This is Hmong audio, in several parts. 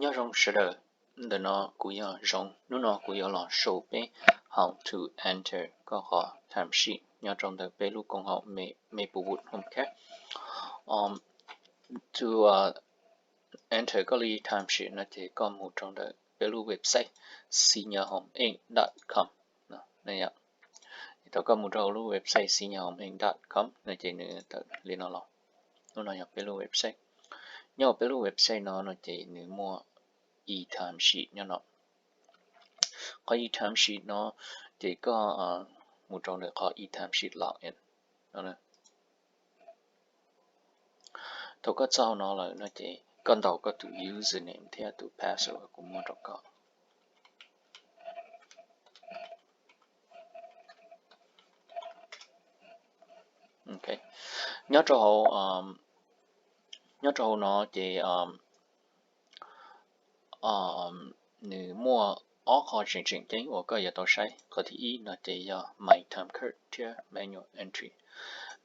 Nyob zoo sawv daws, ntawm no kuv yog Zoov. Hnub no kuv yuav los show peb how to enter koj qhov timesheet nyob rau ntawm peb lub koom haum Maplewood Home Care. To enter koj li timesheet no ces koj mus rau ntawm peb lub website senior home inc dot com. Thaum koj mus rau lub website senior home inc dot com no ces nws tawm li no los. Lub no yog peb lub website. Nyob hauv peb lub website no no ces nws muaj e-timesheet nyob no. Qhov e-timesheet no ces koj mus rau ntawm qhov e-timesheet login no. Thaum koj txog no lawm no ces koj ntaus koj tus username thiab tus password kuv muab rau koj. Nyob rau hauv, nyob rau hauv no ces nws muaj ob qho tseem tseem ceeb uas koj yuav tau saib. Qhov thib ib no ces yog My Time Card thiab Manual Entry.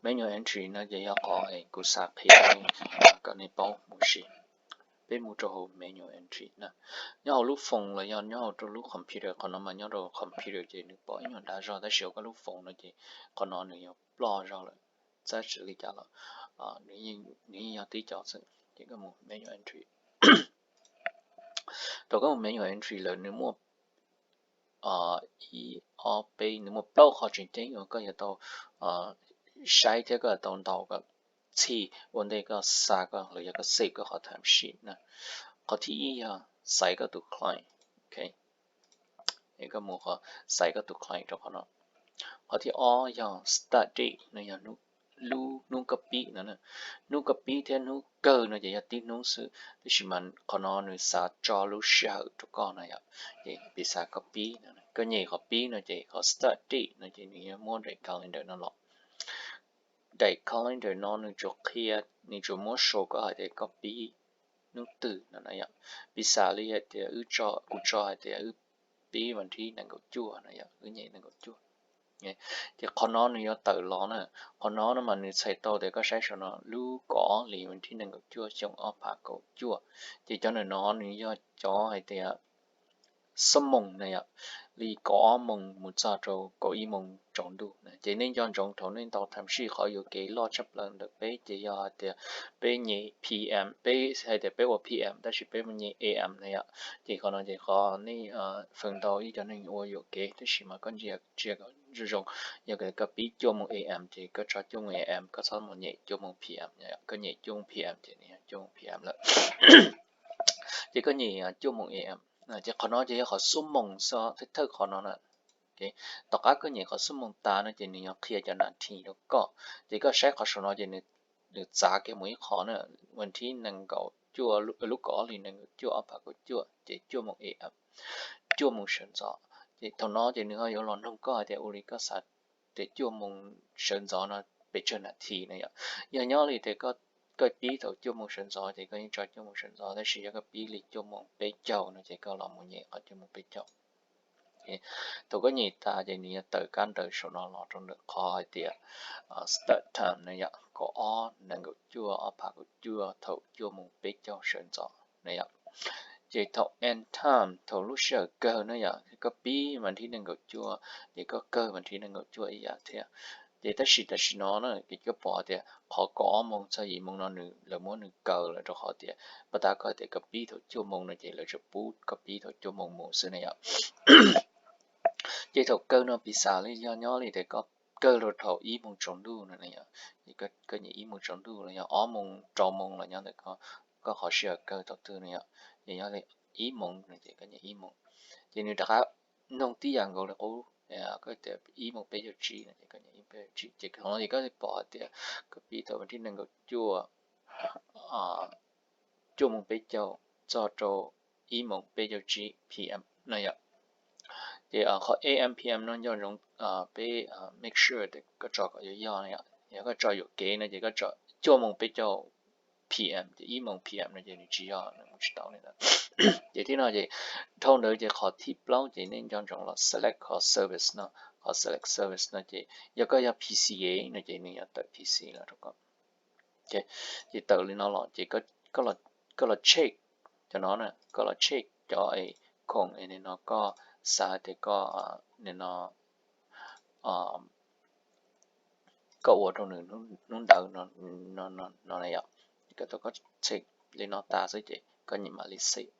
Manual Entry no ces yog qhov kuv xav qhia kom nej paub mus si. Peb mus rau hauv Manual Entry na. Nyob hauv lub phone los yog nyob hauv rau lub computer, qhov no mas nyob rau computer ces nws pom ib nyuag dav zog, tab sis hauv koj lub phone no ces qhov no nws yog ploj zog lawm. Txawm li cas los nws yeej yog tib co xwb. Ces koj mus Manual Entry. Thaum koj mus Manual Entry lawm nws muaj ib ob peb, nws muaj plaub qho tseem ceeb uas koj yuav tau saib thiab koj yuav tau ntaus kom txhij ua ntej koj xa koj los yog koj save koj qhov timesheet na. Qhov thib ib yog xaiv koj tus client. Koj mus qhov xaiv koj tus client rau qhov no. Qhov thib ob yog start date no yog lub hnub koj pib no. Hnub koj pib thiab hnub kawg no ces yog tib hnub xwb, tab sis mas qhov no nws xav tso lub sij hawm rau koj no yom. Ces piv xam koj pib, koj nyem qhov pib no ces qhov start date no ces nws yuav muab daim calendar no los. Daim calendar no nws tsuas qhia, nws tsuas muab show koj hais tias koj pib hnub twg no na yom. Piv xam li hais tias wb tso, kuv tso hais tias wb pib vas thib nees nkaum cuaj no yom, wb nyem nees nkaum cuaj. Ces qhov no nws yuav tawm los na. Qhov no no mas nws txhais tau tias koj saib saum no lub kaum ob hli vas thib nees nkaum cuaj xyoo ob phav kaum cuaj. Ces cov ntawm no nws yog cov hais tias xuab moos na yom, li kaum ob moos mus txog rau kaum ib moos tsaus ntuj na. Ces nej nco ntsoov thaum nej ntaus timesheet qhov yuam kev loj tshaj plaws ntawm peb ces yog hais tias peb nyem P M, peb hais tias peb ua P M tab sis peb mus nyem A M na yom. Ces qhov no ces qhov nej feem ntau ib co neeg ua yuam kev, tab sis mas koj ntsia ntsia zoo zoo, yog koj pib cuaj moos A M ces koj tso cuaj moos A M, koj txhob mus nyem cuaj moos P M, koj nyem cuaj moos P M ces nws yog cuaj moos P M lawm. Ces koj nyem cuaj moos A M, ces qhov no ces yog qhov xuab moos xwb, thawj thawj qhov no na. Tom qab koj nyem qhov xuab moos tas no ces nws yog qhia cov nas this rau koj. Ces koj saib qhov saum no ces nws txav kiag mus ib qho na, vas thib nees nkaum cuaj, lub kaum ob hli nees nkaum cuaj ob phav kaum cuaj ces cuaj moos A M, cuaj moos sawv ntxov. Ces thaum no ces nws ho yuav los noog koj hais tias ua li koj xav tias cuaj moos sawv ntxov no pes tsawg nas this na yom. Yog nyob li tias koj pib thaum cuaj moos sawv ntxov ces koj yeej tso cuaj moos sawv ntxov, tab sis yog koj pib li cuaj moos peb caug no ces koj los mus nyem qhov cuaj moos peb caug. Thaum koj nyem tas ces nws yuav tawm kab ntawv saum no los rau ntawm qhov hais tias start time na yom, kaum ob nees nkaum cuaj ob phav kaum cuaj thaum cuaj moos peb caug sawv ntxov na yom. Ces thaum end time, thaum lub sij hawm kawg na yom, koj pib vas thib nees nkaum cuaj ces koj kawg vas thib nees nkaum cuaj ib yam thiab. Ces tab sis tam sim no na ces koj pom tias qhov kaum ob moos txog yim moos no nws lawv muab nws kaw lawm rau qhov tias pab tab koj tias koj pib thaum cuaj moos no ces lawv tsuas pub koj pib thaum cuaj moos mus xwb na yom. Ces thaum kawg no piv xam li yog nyob li tias koj kawg rau thaum ib moos tsaus ntuj no na yom, koj nyem ib moos tsaus ntuj los yog ob moos rau moos los nyob ntawm koj qhov sij hawm kawg thaum twg na yom, ces nyob li ib moos no ces koj nyem ib moos. Ces nws rov qab noog tib yam nkaus li qub, koj tias ib moos peb caug tsib no ces koj nyem ib moos peb caug tsib, ces thaum no ces koj pom hais tias koj pib thaum vas thib nees nkaum cuaj, cuaj moos peb caug txog rau ib moos peb caug tsib P M na yom. Ces qhov A M P M no nco ntsoov peb make sure tias koj tso kom yog yog na yom. Yog koj tso yuam kev no ces koj tso cuaj moos peb caug P M ces ib moos P M no ces nws tsis yog, nws mus tsis tau li ntawd. Ces thib no ces dhau ntawd ces qhov thib plaub ces nej nco ntsoov los select qhov service no, qhov select service no ces yog koj yog P C A no ces nws yuav tawm P C los rau koj. Ces tawm li no los ces koj los check cov no na, koj los check cov khoom nim no koj xav tias koj nim no koj ua rau nws hnub ntawd no na yom. Koj tau koj check li no tas xwb ces koj nyem mam li save.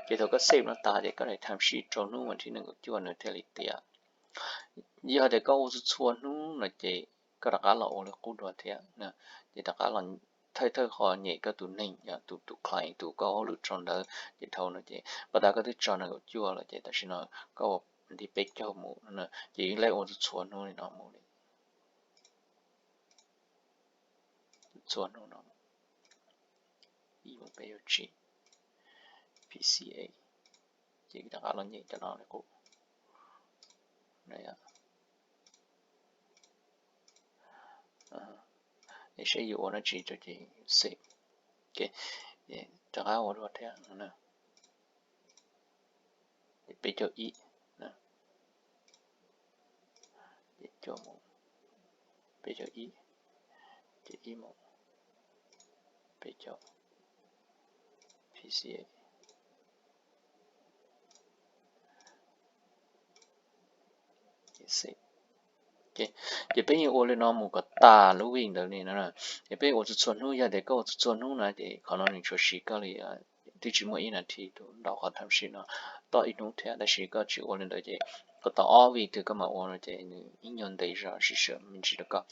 Ces thaum koj save no tas ces koj daim timesheet rau hnub vas thib nees nkaum cuaj nws thiaj li tiav. Yog tias koj ua txhua txhua hnub no ces koj rov qab los ua li qub dua thiab. Ces rov qab los thawj thawj qhov nyem koj tus neeg, tus tus client tus koj hauj lwm tso ntawd ces dhau no ces pas tas koj twb tso nees nkaum cuaj lawm ces tam sim no koj ua vas thib peb caug mus no ces yeej lej ua txhua txhua hnub li no mus li. Txhua hnub no ib mus peb caug tsib, P C A, ces rov qab los nyem cov no li qub. Saib yus ua dab tsi rau ces save. Rov qab ua dua thiab. Peb caug ib, ces cuaj mus, peb caug ib, ces ib mus, peb caug, P C A, ces peb yeej ua li no mus kom tas lub week ntawd li no. Ces peb ua txhua txhua hnub, yog tias koj ua txhua txhua hnub na ces qhov no nws tsuas siv koj li twb tsis muaj ib nas this tus ntaus qhov timesheet no toj ib hnub thiab, tab sis koj tsis ua li ntawd ces kom tau ob week twg koj mam ua no ces nws ib nyuag ntev zog sib sw me ntsis rau koj.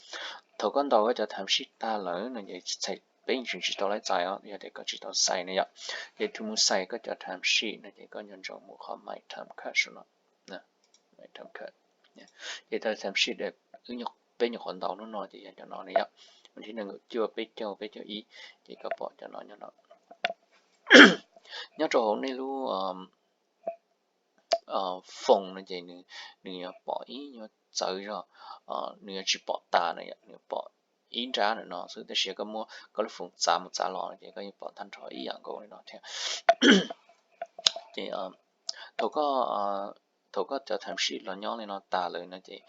Thaum koj ntaus koj cov timesheet tag lawm no ces txhais peb tseem tsis tau laib txais os, yog tias koj tsis tau xais na yom. Ces tus mus xais koj cov timesheet no ces koj nco ntsoov mus qhov my time card saum no. Ces tau timesheet wb peb nyuam qhuav ntaus hnub no ces yog cov no na yom. Vas thib nees nkaum cuaj, peb caug, peb caug ib, ces koj pom cov no nyob no. Nyob rau hauv nej lub phone no ces nws yuav pom ib nyuag txawv zog, nws yuav tsis pom tas na yom, nws pom ib nrab ntawm no xwb, tab sis koj muab koj lub phone txav mus txav los no ces koj yeej pom tag nrho ib yam nkaus li no thiab. Ces thaum koj thaum koj cov timesheet los nyob li no tas lawm no ces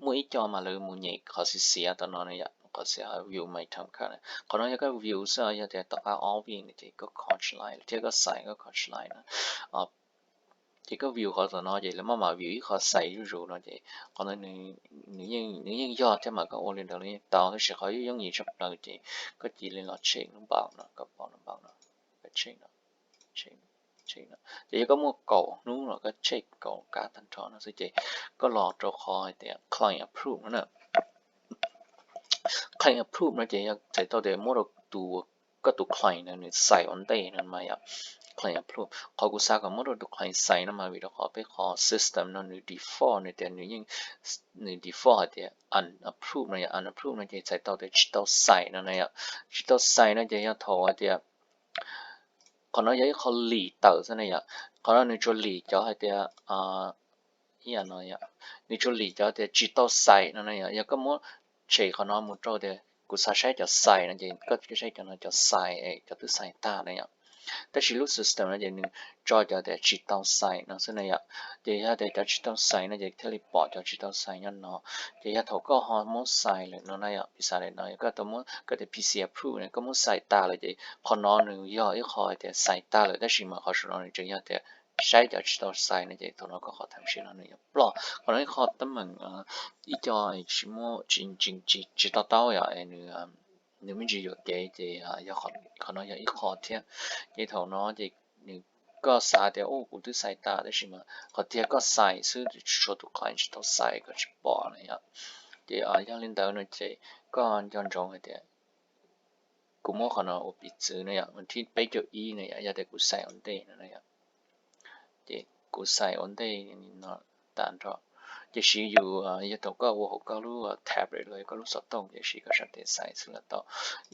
muaj ib co mas lawv mus nyem qhov xiav xiav tom no na yom, qhov xiav view my time card. Qhov no yog koj view xwb, yog tias tom qab ob week no ces koj kho tsis laib thiab koj xais koj kho tsis laib na. Ces koj view qhov tom no ces lawv maj mam view ib qho xais zuj zus no ces qhov ntawd nws yeej yog thiab mas koj ua li ntawd los yeej tau, tab sis qhov yooj yim tshaj plaws ces koj cia li los check lub npaum no, koj pom lub npaum no, koj check no, check no. Ces yog koj muaj kaum hnub los koj check kaum kab tag nrho no xwb ces koj los rau qhov hais tias client approve no na. Client approve no ces yog txhais tau tias muab rau tus, koj tus client no nws xais ua ntej no mas yom. Client approve, qhov kuv xav kom muab rau tus client xais no mas vim rau qhov peb qhov system no nws default nws tias nws yeej, nws default hais tias unapprove no yom. Unapprove no ces txhais tau tias tsis tau xais no na yom. Tsis tau xais no ces yog thaum hais tias qhov no yog ib qho lim tawm xwb na yom. Qhov no nws tsuas lim cov hais tias, ib yam no, nws tsuas lim cov tias tsis tau xais no na yom. Yog koj muab tshem qhov no mus rau tias kuv xav saib cov xais no ces koj saib cov no cov xais, cov twb xais tag na yom. Tab sis lub system no ces nws tso cov tias tsis tau xais no xwb na yom. Ces yog tias cov tsis tau xais no ces thiaj li pom cov tsis tau xais nyob no. Ces yog thaum koj ho muab xais lawm no na yom, piv xam li no, yog koj tau muab koj tias P C approve no koj muab xais tas lawm ces qhov no nws yog ib qho tias xais tag lawm, tab sis mas qhov saum no nws tseem yog tias saib cov tsis tau xais no ces thaum no koj qhov timesheet no nws yuav ploj. Qhov no ib qho teeb meem ib co tsis muaj, tsis, tsis to taub yom, nws me ntsis yuam kev ces yog qhov no yog ib qho thiab. Ces thaum no ces nws, koj xav tias u kuv twb xais tas tab sis mas qhov tiag koj xais xwb, tsuas tus client tsis tau xais koj tsis pom na yom. Ces yog li ntawd no ces koj nco ntsoov hais tias kuv muab qhov no ua piv txwv na yom, vas thib peb caug ib na yom, yog tias kuv xais ua ntej no na yom, ces kuv xais ua ntej no tas nrho. Tiam sis yus, yog thaum koj ua hauv koj lub tablet los yog koj lub xov tooj ces siv koj sartiv xais xwb los tau.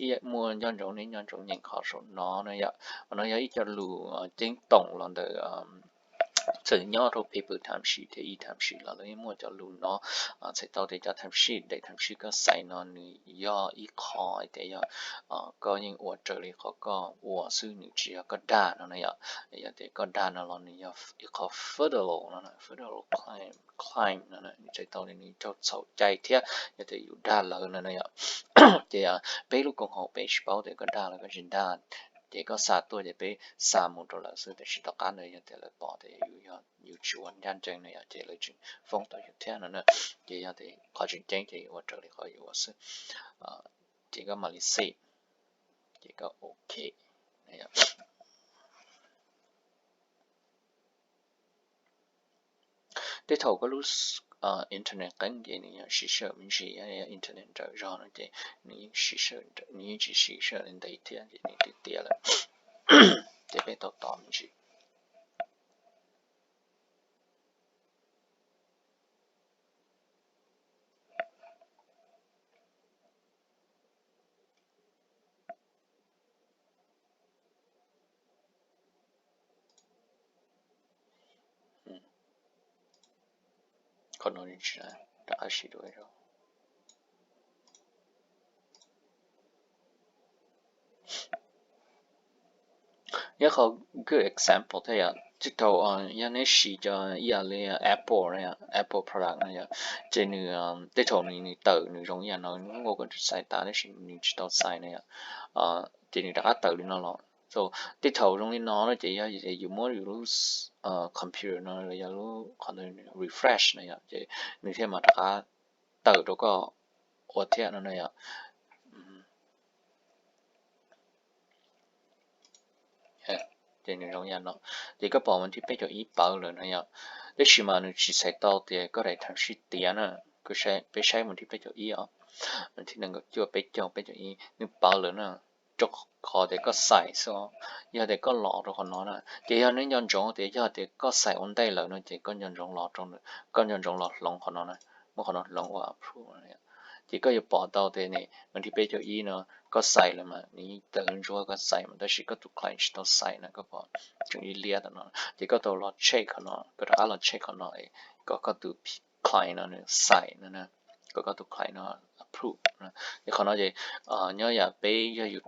Ib yam muaj nco ntsoov, nej nco ntsoov nyeem qhov saum no na yom. Qhov no yog ib co lus ceeb toom los ntawm txawm nyob rau paper timesheet thiab e-timesheet los lawv yeej muaj cov lus no. Txhais tau tias cov timesheet, daim timesheet koj xais no nws yog ib qho hais tias yog koj yeej ua raws li qhov koj ua xwb, nws tsis yog koj dag no na yom. Yog tias koj dag no los nws yog ib qho federal no, federal crime no, nws txhais tau tias nws raug txhaum cai thiab yog tias yus dag lawv no na yom. Ces peb lub koom haum peb tsis paub tias koj dag los koj tsis dag. Ces koj xa tuaj ces peb xa mus rau lawv xwb, tiam sis tom qab ntawd yog tias lawv pom tias yus yog yus tsis ua ncaj ncees no yom, ces lawv tseem foob tau yus thiab no na. Ces yog tias qhov tseem ceeb ces ua raws li qhov yus ua xwb. Ces koj mam li save, ces koj ok. Tej thaum koj lub internet qeeb ces nws yog siv sij hawm me ntsis, yog internet nrawm zog no ces nws yeej siv sij hawm, nws yeej tsis siv sij hawm li ntev thiab ces nws tiav tiav lawm. Ces peb tau tos me ntsis. Qhov no rov qab siv dua. Nyob qhov good example thiab yom, tej thaum yog neb siv cov ib yam li Apple, Apple product no yom, ces nws tej thaum nws tawm nws zoo ib yam no, nws ua kom xais tas tab sis nws tsis tau xais no yom, ces nws rov qab tawm li no los. So tej thaum zoo li no no ces yog yus muab yus lub computer no los yog lub qhov ntawd refresh no yom, ces nws thiaj mam rov qab tawm rau koj ua thiab no na yom. Ces nws zoo yam no, ces koj pom mus thib peb caug ib pawv lawm no yom. Tab sis mas nws tsis xaiv tau tias koj daim time sheet tiav na. Peb saib mus thib peb caug ib os, thib nees nkaum cuaj, peb caug, peb caug ib, nws pawv lawm na, rau qhov tias koj xais xwb. Yog tias koj los rau qhov no na, ces yog neb nco ntsoov tias yog tias koj xais ua ntej lawm no ces koj nco ntsoov los rau, koj nco ntsoov los hloov qhov no na, muab qhov no hloov ua approve. Ces koj yuav pom tau tias ne, mus thib peb caug ib no koj xais lawm mas nws yeej tawm ntsuab koj xais mas tab sis koj tus client tsis tau xais na, koj pom tseem ib liab tam no. Ces koj tau los check qhov no, koj rov qab los check qhov no kom koj tus client no nws xais no, kom koj tus client no approve. Ces qhov no ces nyob yam peb yog yus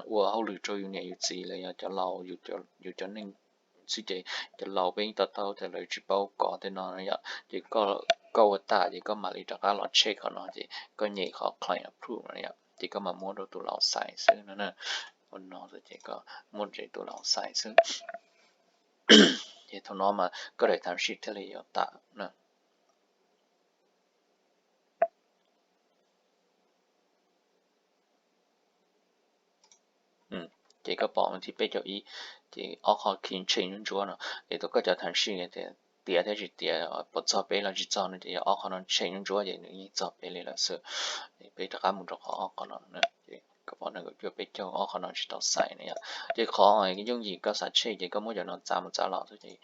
ua hauj lwm rau yus niam yus txiv los yog cov laus, yus cov neej xwb ces cov laus peb yeej to taub tias lawv tsis paub kov tej no yom. Ces koj ua tas ces koj mam li rov qab los check qhov no ces koj nyem qhov client approve no yom, ces koj mam muab rau tus laus xais xwb no na. Ua no ces koj muab rau tus laus xais xwb. Ces thaum no mas koj daim time sheet thiaj li yuav tawm na. Ces koj pom thib peb caug ib, ces ob qho kis tsheej ntsuab ntsuab no, ces tau koj cov time sheet tias tiav thiab tsis tiav, puas txog peb los tsis txog no ces yog ob qho no tsheej ntsuab ntsuab ces nws yeej txog peb li lawm xwb. Peb rov qab mus rau qhov ob qho no, ces koj pom nees nkaum cuaj, peb caug, ob qho no tsis tau xais na yom. Ces qhov yooj yim koj xav check ces koj muab cov no txav mus txav los xwb ces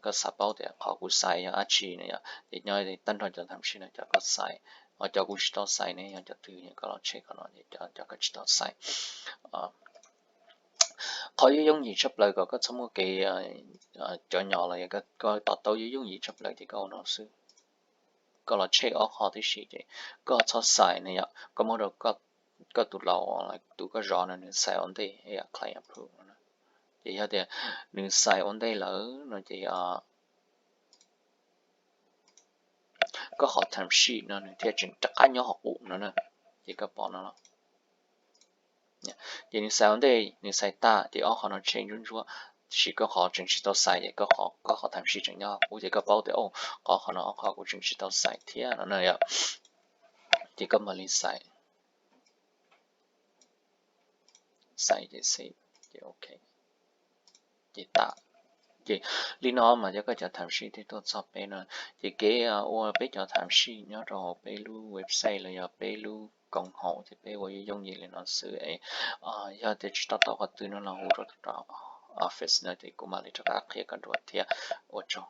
koj xav paub tias qhov kuv xais yog dab tsi na yom. Ces nyob tag nrho cov time sheet no cov koj xais, ho cov kuv tsis tau xais ne yog cov twg, koj los check qhov no ces cov koj tsis tau xais. Qhov yooj yim tshaj plaws kom koj txhob muaj kev cov nyom los yog koj to taub yooj yim txhaj plaws ces koj ua no xwb. Koj los check ob qho tib si ces koj txhob xais na yom, koj muab rau koj tus laus, tus koj zov no nws xais ua ntej, client approve no. Ces yog tias nws xais ua ntej lawm no ces koj qhov time sheet no nws thiaj tseem rov qab nyob hauv qub no na. Ces koj pom no, ces nws xais ua ntej, nws xais tag ces ob qho no tsheej ntsuab ntsuab, tiam sis koj qhov tseem tsis tau xais ces koj qhov time sheet tseem nyob hauv qub ces koj paub tias, o, qhov qhov no ob qho kuv tseem tsis tau xais thiab no na yom. Ces koj mam li xais, xais ces save, ces ok, ces tas. Ces li no mas cov koj cov time sheet thiaj tuaj txog peb no. Ces kev ua peb cov time sheet nyob rau hauv peb lub website los yog peb lub koom haum ces peb ua yooj yim li no xwb es yog tias tsis to taub qhov twg no los hu rau office no ces kuv mam li rov qab qhia koj dua thiab. Ua tsaug.